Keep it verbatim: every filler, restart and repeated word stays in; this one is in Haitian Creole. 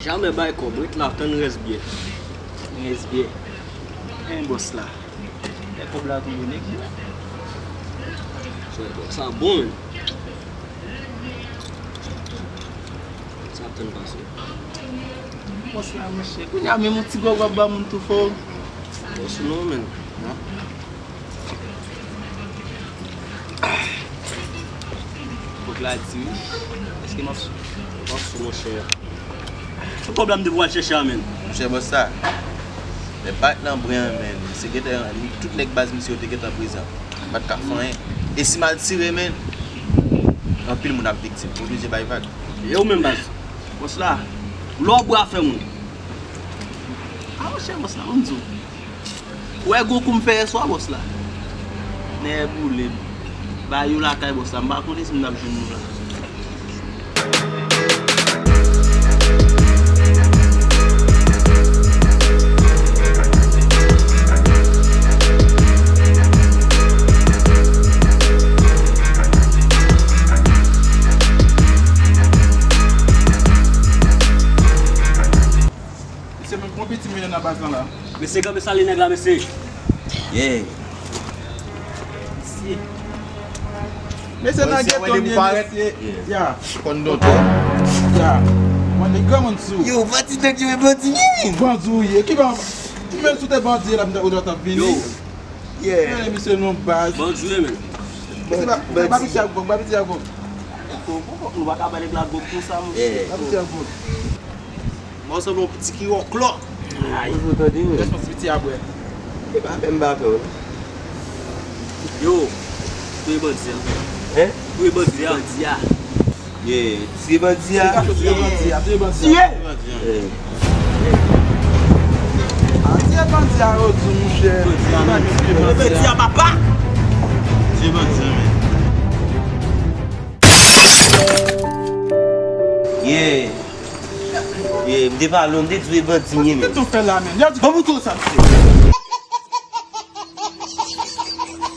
Jamè bay kòb, ret la, tann rès byè. Rès byè. Hen, bòs la. Lè kòb la tonbe, nèg yo. Sa bon, men. Sa ap tann pase. Bòs la, monchè. Kounye a, menm yon ti gògòb ban moun tou fò. Bòs non, men. Fòk la di wi. Èske m ap sou? M ap sou, monchè. Sou kòb la m te pou al chèche a, men. Monchè, bòs la. Men bat nan bren an, men. Se gentan, tout nèg baz misye yo te gentan prezan. M pa t ka fè anyen. E si m al tire, men, anpil moun ap viktim. Oblije bay vag. E ou menm, baz? Bòs la, lò bra fè moun. A, monchè, bòs la, ban m di w. Ou wè gwo kou m fè yèswa, bòs la? Nèbou lib. Ba yo lakay bòs la, m pa konnen si m t ap jwenn nou la. Mesye, men bon piti milyon nan baz lan la. Mesye, kanpe sale nèg la, mesye. Yeah. Mesye, nan geto m ye, mesye. Yeah. Ya. Konn don twò. Ya. Mwen, nèg granmoun sou. Yo, bandi nèg yo, bandi ye. Bandi ou ye. Ki ban-, ki menm si w te bandi la, ou t ap vini. Yo. Yeah. Hey, misye non baz. Bandi ou ye, men. Mesye, ba, ba piti a gwòg, ba piti a gwòg. Nou pa ka ba nèg la gwòg konsa, monchè. Yeah. Ba piti a gwòg. Mwen sanble yon piti ki wòklò. Ay. Ou tande, wi. Respons piti a bwè. E pa menm bagay, wi. Yo, touye bandi a. Hein? Touye bandi a. Bandi a. Yeah, tiye bandi a. Tiye bandi a, tiye bandi a. Tiye! Yeah. A, tiye bandi a, yo di, monchè. Bandi a, men. Tiye bandi a, papa. Tiye bandi a, men. Yeah. Yeah, m te pale w, m te di w e bandi m ye, men. Kisa w fè la, men? Ban m kouto sa, mesye.